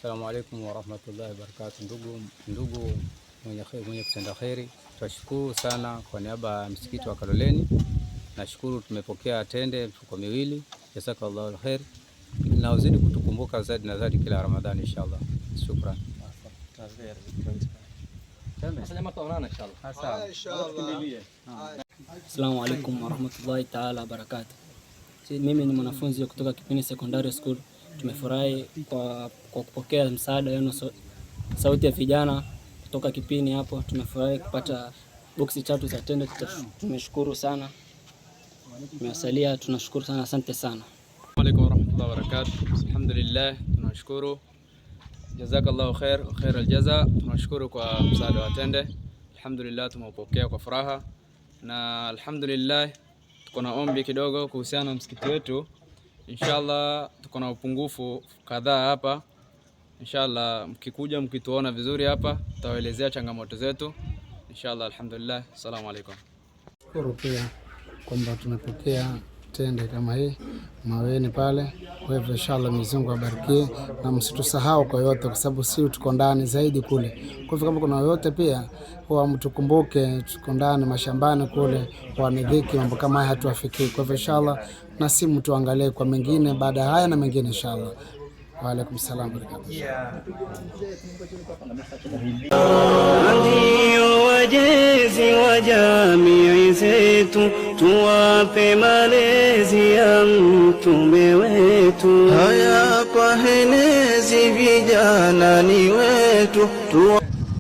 Assalamu alaikum warahmatullahi wabarakatuh. Ndugu mwenye kutenda kheri, twashukuru sana kwa niaba ya msikiti wa Kaloleni. Nashukuru tumepokea tende mifuko miwili, jazakallahu khair, na uzidi kutukumbuka zaidi na zaidi kila Ramadhani inshallah. Shukran. Assalamu alaikum warahmatullahi taala wabarakatuh. Mimi ni mwanafunzi kutoka Kipini Secondary School. Tumefurahi kwa kupokea msaada wenu, Sauti ya Vijana kutoka Kipini hapo. Tumefurahi kupata boksi tatu za tende, tumeshukuru sana. Tumewasalia, tunashukuru sana, asante sana. Alaikum warahmatullahi wabarakatuh. Alhamdulillah, tunashukuru, jazakallahu khair khair aljaza. Tunashukuru kwa msaada wa tende, alhamdulillah tumeupokea kwa furaha na alhamdulillah tuko na ombi kidogo kuhusiana na msikiti wetu. Inshallah tuko na upungufu kadhaa hapa. Inshallah mkikuja mkituona vizuri hapa tutawaelezea changamoto zetu inshallah. Alhamdulillah, assalamu alaikum. Shukuru pia kwamba tumepokea tende kama hii Maweni pale. Kwa hivyo inshallah Mwenyezi Mungu abarikie na msitusahau kwa yote, kwa sababu si tuko ndani zaidi kule. Kwa hivyo kama kuna yoyote pia huwa mtukumbuke, tuko ndani mashambani kule, wanidhiki mambo kama haya hatuwafikii. Kwa hivyo inshallah na si mtuangalie kwa mengine baada ya haya na mengine inshallah. Wa alaikum salam barakatuh. Ndio wajezi wa jamii zetu, tuwape malezi ya mtume wetu. Haya kwa henezi vijana ni wetu.